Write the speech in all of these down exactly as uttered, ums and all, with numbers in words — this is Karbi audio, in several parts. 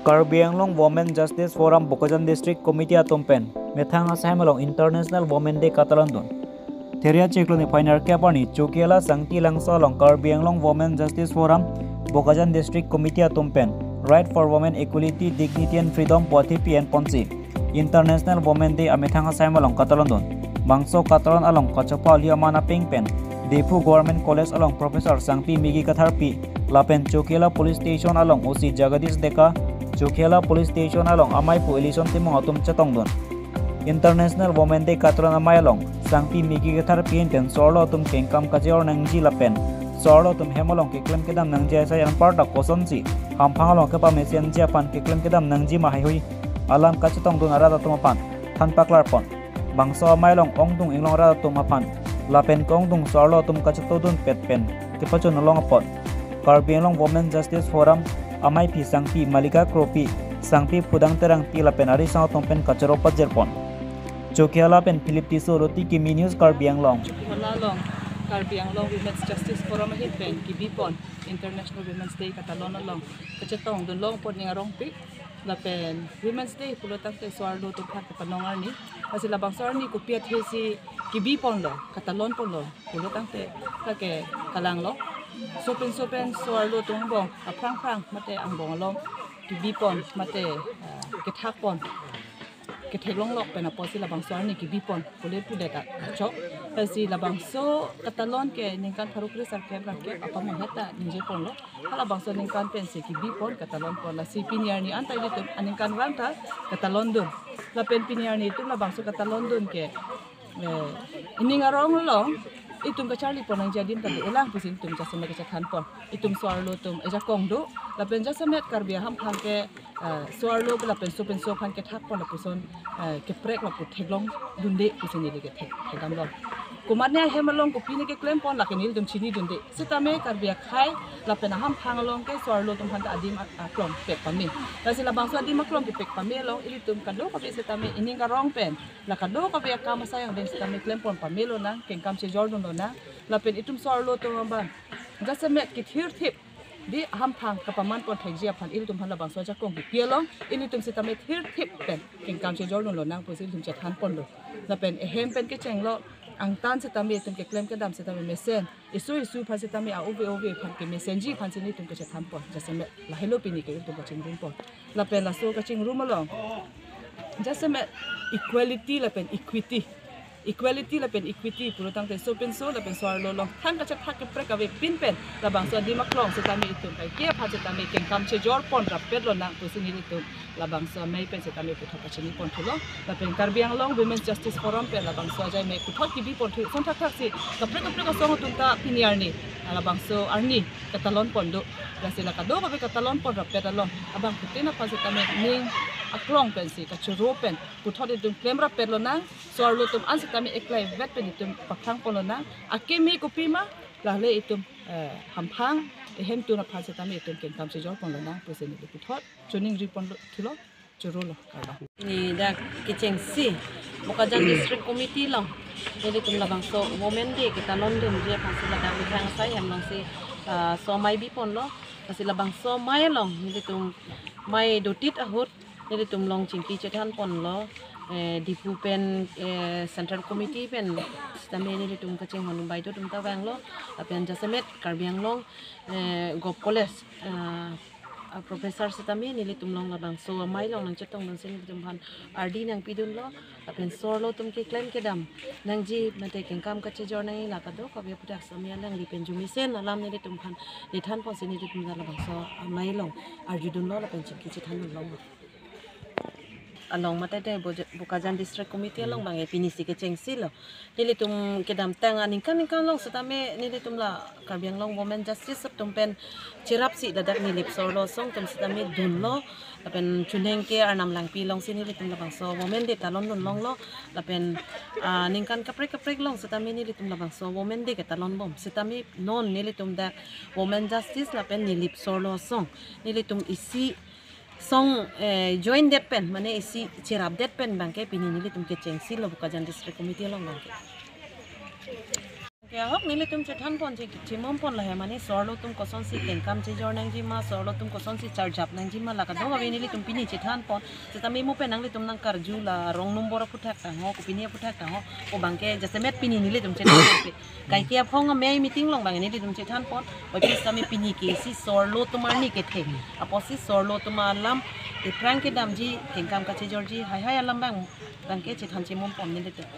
Karbi Anglong Women Justice Forum Bokajan District Committee atum pen methang asai hem along International Women Day katalon dun. Theria chiklo ni phainer keparni Chokihola Sangti Langso along Karbi Anglong Women Justice Forum Bokajan District Committee atum pen Right for Women Equality, Dignity and Freedom pu athe pi-en ponsi International Women Day amethang asai hem along katalon dun. Bangso katalon along kachopali aman apeng pen Diphu Government College along Professor Sangpi Megi Katharpi lapen Chokihola Police Station along O C Jagadish Deka, Chokihola Police Station along amei pu Ellison Timung atum chetong dun. International Women Day katalon amei along Sangpi Megi Katharpi ahin pen so-arlo atum kengkam kachejor nangji lapen so-arlo atum hem along keklem kedam nangji asai anparta kosonsi hamphang along kepamesenji aphan keklem kedam nangji ma haihui alam kachetong dun arat atum aphan than paklar pon. Bangso amei along ongdung inglong rat atum aphan lapen ke-ongdung so-arlo atum kachetong dunpet pen kepachun along apot Karbi Anglong Women Justice Forum amei pi Sangpi Malika Kropi, Sangpi Phudang Terangpi lapen arisang atum pen kachoro pajir pon. Chokihola pen Philip Tisso, Roti Kimi News, Karbi Anglong. Chokihola along Karbi Anglong Women's Justice Forum ahin pen kebi pon International Women's Day katalon along kachetong dun long pon ning arong pi lapen Women's Day pulo tangte so-arlo atum aphan kepanong arni. Lasi labangso arni kopi athesi kebi ponlo, katalon ponlo pulo tangte lake kalang lo. Sopen sopen so-arlo atum angbong aphrang phrang mate angbong along kebi pon mate, ah, kethak pon, ketheklong lok pen apotsi labangso arni kebi pon pule pudet achok. Lasi labangso katalon ke ningkan pharo kre sar kep ra kep apam ahet ta ningje ponlo. Halabangso aningkan pensi kebi pon katalon pon, lasi pini arni anta ilitum aningkanvang ta katalon dun. Lapen pini arni itum labangso katalon dun ke, eh, ining arong along itum kacharli pon nangji adim ta do-olang pusi itum jasemet kachethan pon. Itum so-arlo atum ejakong do lapen jasemet Karbi ahamphang ke, eh, so-arlo lapen sopen so aphan kethak pon lapuson, eh, keprek lapu theklong dunde pusi neli kethek thekdam lo. Komatne ahem along kopine keklem pon lake nelitum chini dunde. Sitame Karbi akhei lapen ahamphang along ke so-arlo atum aphan ta adim a-, aklong pek pame. Lasi labangso adim aklong kepek pame along ilitum kadokave sitame ining arong pen la kadokave akam asai angdeng sitame klem pon pame lonang, kengkam chejor dun lonang. Lapen itum so-arlo atum abang jasemet kethirthip di ahamphang kapaman pon thekji aphan ilitum aphan labangso ajakong kepi along ilitum sitame thirthip pen kengkam chejor dun lonang pusi ilitum chethan ponlo. Lapen ehem pen kechenglo, angtan sitame itum keklem kedam sitame mesen, isu isu aphan sitame a-ove ove aphan kemesenji aphansi nelitum kachethan pon. Jasemet lahelo pini ke ilitum kachingrum pon. Lapen laso kachingrum along jasemet equality lapen equity, equality lapen equity pulo tangte sopen so lapen so-arlo along thang kachethak keprek avepin pen labangso adim aklong sitame itum kaike aphan sitame kengkam chejor pon rappet lonang pusi nelitum labangso amei pen sitame puthot kachini pon thulo. Lapen Karbi Anglong Women's Justice Forum pen labangso ajai mei puthot kebi pon thu ason thakthaksi kaprek kaprek asong atum ta pini arni labangso arni katalon pon do. Lasi la kadokave katalon pon rappet along abangphutin aphan sitame ning aklong pensi kachoro pen puthot itum klem rappet lonang. So-arlo atum an sitame eklai vet pen itum paphang pon lonang. Akimi kopima, lale itum, eh, hamphang ehem tun aphan sitame itum kengkam chejor pon lonang pusi neli puthot choningri pon lo thulo, choro lo, kardom. Pini dak kechengsi Bokajan District Committee along nelitum labangso Women Day ketalon dunji aphansi ladak methang asai hem alongsi, ah, so amei bi ponlo. Lasi labangso amei along nelitum amei dotit ahut nelitum along chingki chethan ponlo, eh, Diphu pen, eh, Central Committee pen sitame nelitum kachinghon bai do atum ta vanglo. Lapen jasemet Karbi Anglong, eh, Govt College, ah, ah, professor sitame nelitum along labangso amei along nangchetong dunsi nelitum aphan ardi nangpi dunlo. Lapen so-arlo atum keklem kedam nangji mate kengkam kachejor nangji la kadokave aputhak sitame alangli pen jumisen alam nelitum aphan lethan ponsi nelitum ta labangso amei along arju dunlo lapen chingki chethan dun longlo. Along mate te Boja-, Bokajan District Committee along abang pinisi kechengsi lo. Nelitum kedamtang aningkan ningkan along sitame nelitum la Karbi Anglong Women Justice atum pen cherapsi ladak Nilip so-arlo asong atum sitame dunlo. Lapen chuneng ke Arnam Langpi alongsi nelitum labangso Women Day talon dun longlo. Lapen, ah, ningkan kaprek kaprek along sitame nelitum labangso Women Day ketalon bom. Sitame non nelitum dak Women Justice lapen Nilip so-arlo asong nelitum isi song, eh, join det pen, mane isi cherap det pen abangke pini nelitum kechengsi lo Bokajan District Committee along abangke. Ke ahok nelitum chethan pon che, chimum pon lahai mane so-arlo atum kosonsi kengkam chejor nangji ma, so-arlo atum kosonsi charjap nangji ma, la kadokave nelitum pini chethan pon. Sitame mo pen nanglitum nangkarju la wrong number aphuthak tangho, kopine aphuthak tangho, o abangke jasemet pini nelitum chethan pon pe. Kaike aphong amei meeting along abang nelitum chethan pon. Oi pis kami pini ke isi so-arlo atum arni kethe. Apotsi so-arlo atum alam, aphrang kedamji, kengkam kachejorji, haihai alam abang, abangke chethan chimum pon nelitum.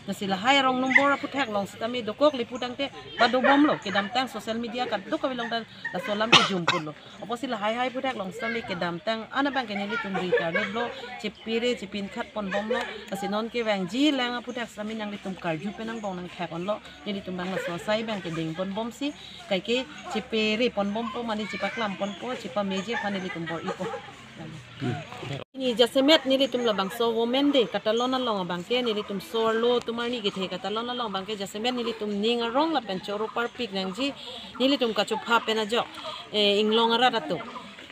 Lasi lahai wrong number aphuthak along sitame dokok le pu tangte padobomlo, kedamtang social media kadokave along ta laso alam kejum ponlo. Apotsi lahai hai aphuthak along sitame kedamtang an abangke nelitum ri tarliplo, chepere chepinkhat ponbomlo. Lasi non kevangji lang aphuthak sitame nanglitum karju pen angbong nangthek onlo. Nelitum abang laso asai abangke ding ponbomsi, kaike chepere ponbompo mane chepaklam ponpo, chepameji aphan nelitum bor-ipo. Pini jasemet nelitum labangso Women Day katalon along abangke nelitum so-arlo atum arni kethe katalon along abangke jasemet nelitum ning arong lapen choro parpik nangji, nelitum kachopha pen ajok, eh, inglong arat atum.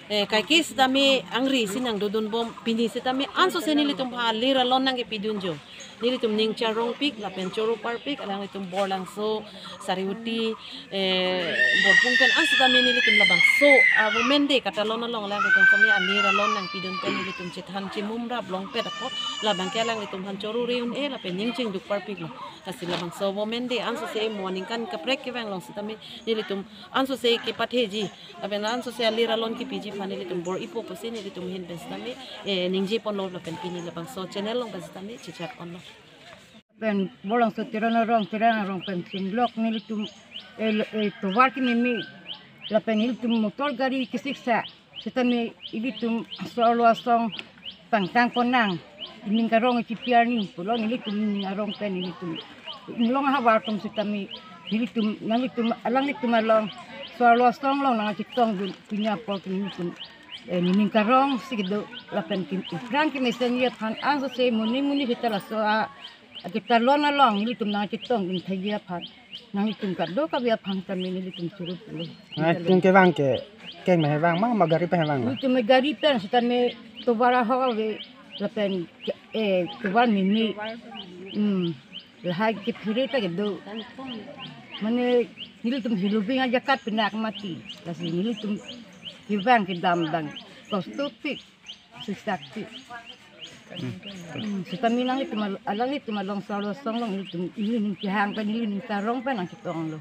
Eh, kaike sitame angri si nangdodunbom, pini sitame ansose nelitum aphan alir alon nangkepidunjong. Nelitum ning charongpik lapen choro parpik, alanglitum Borlangso, Sariuti, eh, Borpung pen an sitame nelitum labangso a Women Day katalon along alanglitum sitame alir alon nangpidun pen nelitum chethan chimum rap longpet apot, labangke alanglitum aphan choro reun-e lapen ning chingduk parpiklo. Lasi labangso Women Day ansose mo aningkan kaprek kevang along sitame nelitum ansose kepatheji lapen ansose alir alon kepiji aphan nelitum bor-ipo pusi nelitum ahin pen sitame, eh, ningje ponlo lapen pini labangso channel along pen sitame chechat ponlo. Pen Borlangso Teron arong, Teron arong pen singlok nelitum, eh, eh, tovar kememe lapen nelitum motor gari kesiksa sitame ilitum so-arlo asong pangtang pon nang, ining karong ichipi arni pulo nelitum ning arong pen nelitum inglong ahavar atum sitame nelitum nanglitum alanglitum along so-arlo asong along nangchetongdun pini apor ke nelitum, eh, ning karongsi kedo lapen ke aphrang kemesen aphan ansose muni muni seta laso a, a katalon along nelitum nangchetongdun thaji aphan nanglitum kadokave aphan sitame nelitum choro pulo. Nangtum kevang ke, keng ma kevang ma, ma gari pen kevang ma? Nelitum gari pen sitame tovar ahok ave lapen ke, eh, tovar meme. Hmm. Lahai kephere ta kedo. Mane nelitum hilubing ajakat penak mati. Lasi nelitum kevang kedam abang kostopik, siksakpik. Hmm, sitame nanglitum al-, alanglitum along so-arlo asong along nelitum ili ning kehang pen ili ning karong pen nangchetonglo.